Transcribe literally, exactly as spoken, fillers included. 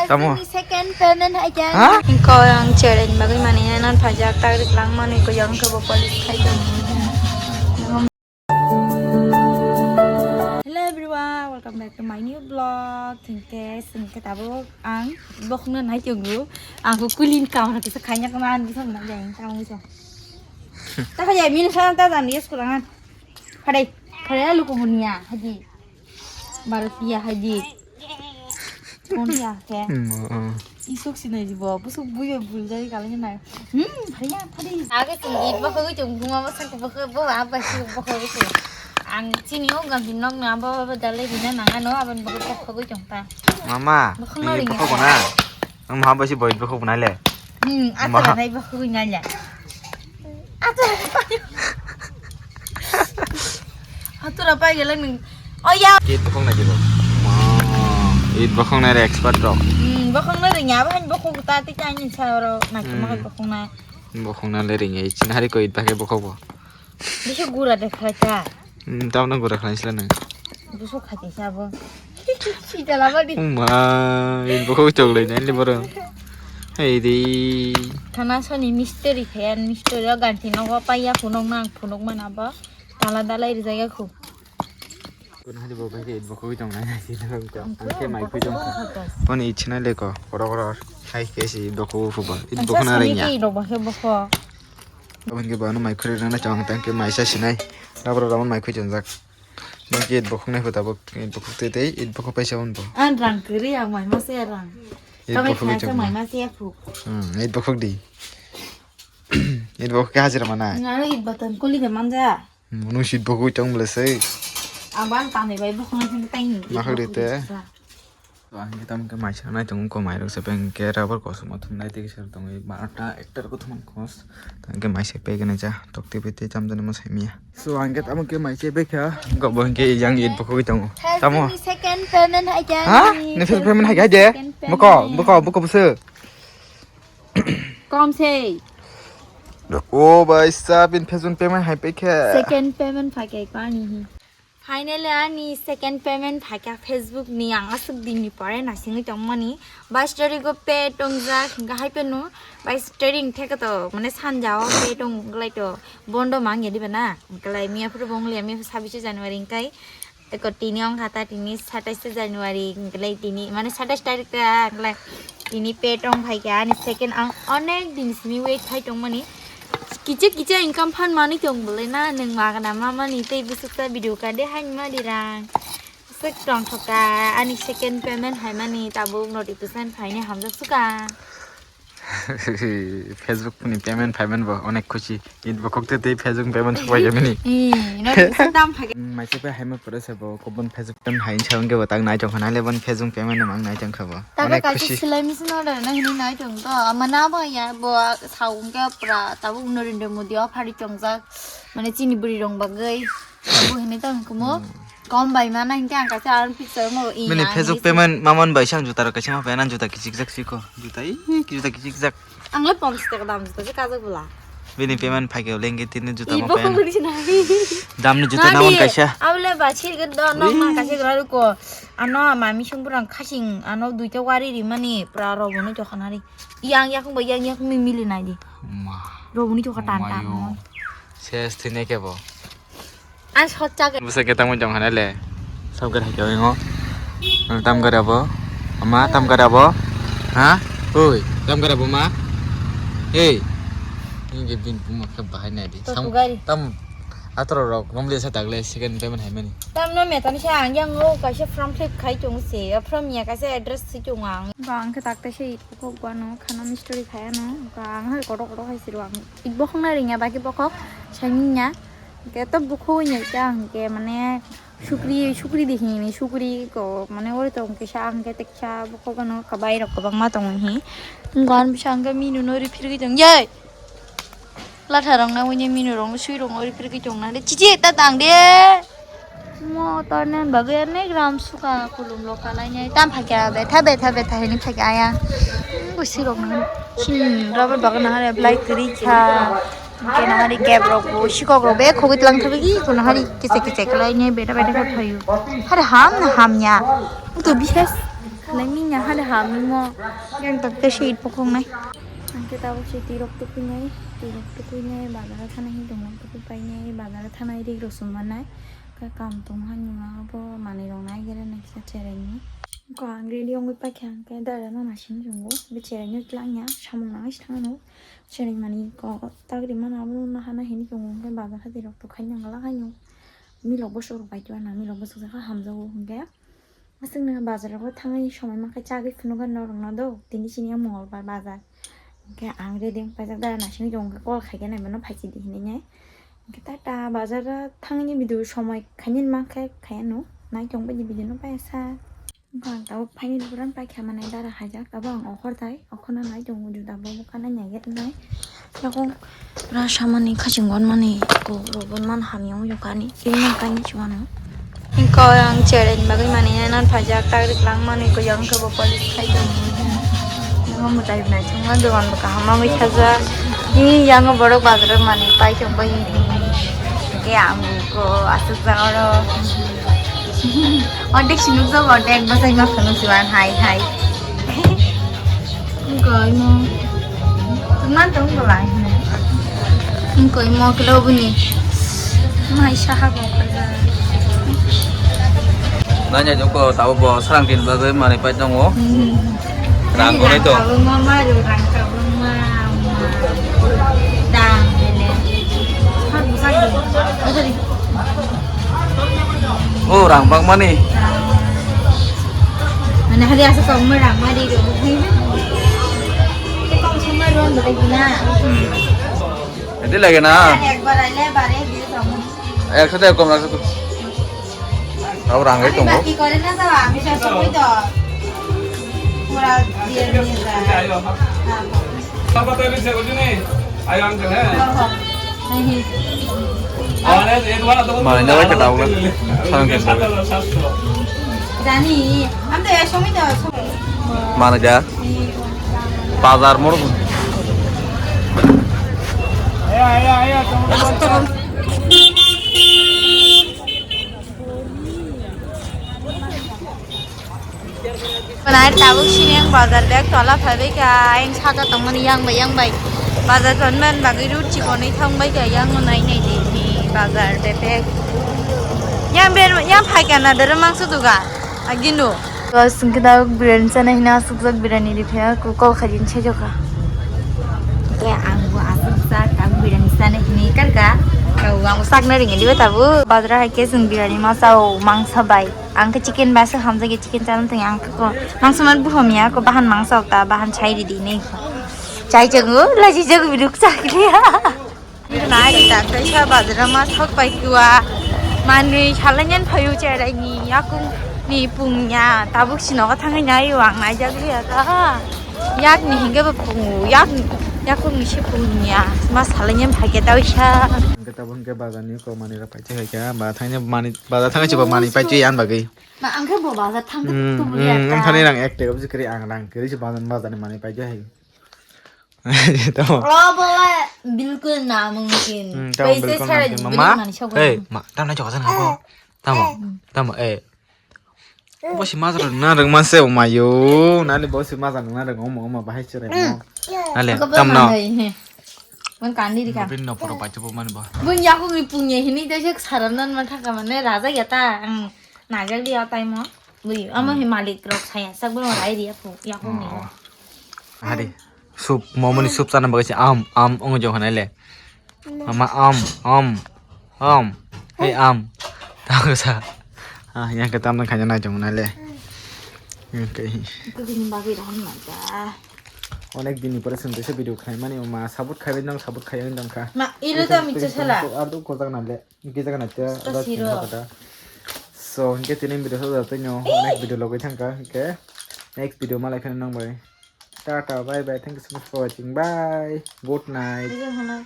Tamo. Second payment hai kya? Ha? Ko yang challenge bagwi mani nan phajak tagrik lang mani ko yang ko police khai ko. Hello everyone, welcome back to my new vlog. Thank you, thank you tabuk ang bokna nai chungu. Ang ko kulin kam ha kisa khanya kama an bisa na jai tamo so. Ta khaya min sa ta dan yes kurangan. Phadai, phadai lu ko hunia haji. Baratia haji. Kon ya ke? Hmm, oh, oh. Isuk sinai jibo, busuk buyo buljai kalai na. Hmm, phaya phadi. Age sing it bokho gwi chung buma basa ko bokho bo ba ba si bokho gwi chung. Ang chini o gam nok na ba ba dalai dina nanga no aban bokho bokho gwi chung ta. Mama, bokho no ini ringa. Bokho na. Ang maha basi boy bokho na le. Hmm, ma- atra nai bokho gwi na le. Atra. Hatura pai gele nung. Oh ya. It bokong na jibo. Wow. It bokong na re expert rok. Hmm, bokong na ring ya, bahan bokong ta ti chinese sa ro na ki mahal bokong na. Bokong na le ring ya, chin hari ko it bakai bokong bo. Bisa gura de kha ta. Hmm, tau na gura khlai sila nang. Busu khati sabo. Sida lama di. Uma, in bokong chok lai nai le boro. Hey di. Thana soni mystery khayan mystery o ganti nogo paiya phunuk nang phunuk mana bo. Tala dalai rijaya khu. Kun hari bo bai ke bokong chok nai nai sila nang. Angke mai khu chok. Kon ichna le ko. Koro koro. Hai ke si bokong phuba. It bokong na ring ya. Ki do bokhe bokong. Abon ke bano mai khuri rana chong tang ke mai sa sinai. Labro ramon mai khu chongjak. Nang ke it bokong nai phuta bo, it bokong te te, it bokong paisa on bo. An rang kiri ang mai ma se rang. It bokong kaya chong mai ma se ya phu. Hmm, it bokong di. It bokong ke hajira mana. Ngaro it batan kuli de manja. Munu si it bokong chong bole se. Ang ban tani bai bokong nai tang. Ma khak de te. To ang ke tam ke mai sa nai tong ko mai rok se peng ke rubber ko suma thum nai te ke sar tong. Barata ektar ko thum kos. Tang ke mai se pe ke nai ja. Tok te pe te cham jani mo sai miya. So, ang ke tamo ke mai se bekha, go bo ke yang it bokong tongo. Tamo. Ni second payment hai kya? Ha? Ni first payment hai kya je? Boko, boko, boko busu. Kom se. O bhai sahab, in first payment hai pekha. Second payment phai kya ko ani hi. Finally ani second payment phai kya Facebook ni ang asuk din ni pore na singwi tong mani. Bais tarik o pe tong jak hingga hai pe no. Bais tarik theke to mane sanja o pe tong lai to. Bondo mang ya diba na? Kalai miya phuru bong le miya sabbish January kai. Eko tini ong kata tini satais January kalai tini mane satais tarik ta kalai tini pe tong phai kya ani second ang onek din sini wait khai tong mani. Kicha kicha income phan mani tong bole na neng ma kana ma mani tei busuk ta video ka de hai ma di rang. Sek tong thoka ani second payment hai mani tabuk notification phai ni hamjak suka. Facebook ni payment payment bo onek khushi. It bokok te tei Facebook payment supai ya mini. Eh, no, sedam phage. Mai se pe hai ma pore se bo kobon Facebook payment hai sa ungke bo tak nai tong khana le bon Facebook payment mang nai tong khabo. Taga onek kachi khushi. Silai misin order na hini nai tong to. Amana ba ya bo sa ungke pra tabu Narendra Modi o phari tong jak. Mane chini buri rong bagai. Bo hini tong kumo. Kom bai mana hingke ang kaisa aron picture mo i. Mini na Facebook hini payment mamon bai sang juta rok kaisa ma payment juta kichik jak siko. Juta i juta kichik jak. Ang le pom sita dam juta se kajak bula. Bini payment phai ke lengge tini juta ma payment. Dam ni juta namon kaisa. Abule ba chir ge do nok na kaisa gra ko. Ano mami sung pura khasing ano duita wari ri mani pura ro bono jokhanari. Yang yakung ba yang yakung mi mili nai di. Ma. Ro bono jokha tan tan. Ses thine ke bo. Ang sot chak. Bwsa ke tamo jong hana le. Sab gari hai kyo ngo. Tam gari abo. Ama tam gari abo. Ha? Oi, tam gari abo ma. Hey. Ini ke bin puma ke bahai nai di. To tu gari. Tam atro rok ngom le sa tak le second payment hai mani. Tam no me tan sa ang yang ngo kaisa form fill up khai chung se. Form ya kaisa address si chung ang. Ba ang ke tak te se it ko ba no khana mystery khai no. Ba ang hai kotok kotok hai si ro ang. It bokhok na ring ya ba ki bokhok. Sai ning ya. Hingke to bukhuk wngya khe ang hingke mane sukri, sukri di hini sukri ko mane ori tong kisa ang khe teksa bukhuk ano kabai rok kwbangma tongo hi. Wngkha ang bisa ang khe minu no ri phirigwi tong yai. Latha rok na wngya minu rok no sui rok no ri phirigwi tong na de chichi ta tang de. Mo tornan bagwi ani gram suka kulum rok kalai nai tam phakya betha betha betha hini phakya ya. Busi rok no sin rubber bagwi na hare blai kwrwi kha. Hingke nahari cab rok bo sikok rok be khogoi tlang thabi ki kono hari kisa kisa kelai ni beta beta khe phaio. Hari ham na ham ya. Ang to bises. Nai minya hade hamimo. Yang tak te sheet pokong nai. Angke tabuk se tirok tukuinai, tirok tukuinai, bazar thana hin tongmani tukuipainai, bazar thana rik rok sumannai. Ka kam tong hani ma abo manwi rok nai gere nai kisa cherengni. Ko ang ready ongwi paikha angke dara no nasing tongo. Be cherengni tlangya samung nangwi se thangno. Chereng mani ko tagri mano abo no hana hini tongo angke bazar hati rok to khaina ngala khaino. Milok bosok rok bai to na milok bosok sa hamjago hwnkhe. Aswkno bazar o thangwi somai mankhe chagwi phunukgo norokno do, tini chini o Mongolbar bazar. Hwnkhe ang ready wng paijak dara nasing tong khe call khaikhe nai bono phaisidi hinwi nai. Hwnkhe tata bazar o thangwi video somai khainani mankhe khaiya no, nai tong baidi video no paiya sa. Hwnkhe ang tabuk phainani pura paikha manai dara haijak, abo ang okhor thai. Okhorno nai tongo juda bo bwkha nai naiya wngnai. Yakung pura samani khaching gonmani ko rogon man hamya wngya kani tini nang kainwi chumano. Hwnkhe ang chereng bagwi manwi nai nan phaijak tagri kwlwng manwi ko yang khe bo polish khai tongo. Yang mwtai naithokma dogan bo kaham wngwi sajak. Tini yang borok bazar o manwi pai tongbai hwnkhe ang ko aswk jagao. Ordek sinuk jago, ordek bwsai ma phunuk si wan hai hai. Wngkoi mo. Tungma tong bolai. Wngkoi mo kilo buni. Mai saha bo khajak. Nanya joko tabo bo sarang tin bagwi manwi pai tongo. Hmm. Rang gonai to. Rang kabangma, rang kabangma, dang, bele. Sar bwsai di. O rang bangmani. Mane hari asa kong ma rang ma di do. Te kong song ma ron do na. Edi lage na. Ekbar aile bare di kong. Eksaote kom rakha. Tabo rang gai tongo. Bati kore na sa, ami sa soi do. Pura dia ni sa. Apa tadi saya begini? Ayo angkat ya. Manwi na bai khe dago le. Sarang khe sawi. Jani, amda ya somi da. Manwi da. Bazar mor. Nai tabuk sini ang bazar bag tola phaibai kha, ang saka tongmani yang bai yang bai bazar tonmani bagwi road chikonwi thangbai kha, yang nai nai di ni bazar bag bag. Yang ber yang phai kha na dere mangso duga agino. Bas hwnkhe tabuk birani chana hina asukjak birani riphiya kol khaijin sejokha. Ke ang bo asukjak ang birani chana hini karka. Kau ang sakna ringi diba tabuk. Bazar hai ke jung birani ma sao mangsa bai. Ang khe chicken bai se hamjak ya, chicken chana thang ya, ang khe ko mangsa man buhom ya, ko bahan mangsa ta, bahan chai ridi ne ko. Chai jago, laji jago, biduk chak liya. Nai ta kaisa bazar ma thok pai tua. Manwi salainyan phayu cherai ni yakung ni pungya, tabuk sinogo thangwi nai ang nai jak liya ta. Yak ni hingke bo pungu, yak, yakung ni se pungya, ma salainyan phaikhe ta wisa. Hingke tabuk hingke bazar ni ko manwi rok paithak hai kha, ba thangni manwi, bazar thangni se bo manwi paithak ya bagwi. Ma ang khe bo bazar thang Hmm, tubuli hmm, ata. Wngthani rang ek tega bisi kwrwi ang rang kwrwi se bazar bazar ni manwi paithak hai. Tamo. O bole bilkul namungkin. Hmm, tamo Paisa bilkul sara namungkin. Bini Mama? Mani sabo. Hey, ma, tamo na choka sana ko. Tamo, tamo, eh. Bo si mazar na rang ma se o mayo. Nani bo si mazar na rang o ma, o ma bahai chere mo. Nale, Ako tam na. Bahai, he. Mon kandi di ka. Bin no poro pacho bo man bo. Bun yaku mi punya hini desa saran nan ma thaka mane raja ya ta. Ang najak di atai mo. Bui, amo he malik rok saya sak bo rai di aku. Yaku mi. Oh. Hari. Soup, momo ni soup chana bagwi se am, am, wngo jong hanai le. Mama, am, am, am. Hey, am. Tamo sa. Ah, yang ke tamna khaina nai jong nai le. Yang ke. Itu bini bagwi rahon manja. Onek din ni pore sung tesa video khai mani ma support khai nang support khai nang kha. Ma, ilo ta mi chesela. Ar do ko tak na le. Hingke jaga naitya, Sto ada siro. Tingkha kata. So, hingke tini video sa jatwi no, next video logoi thangkha, hingke next video malai phano nang bai. Tata, bye bye, thank you so much for watching, bye, good night. Video hana.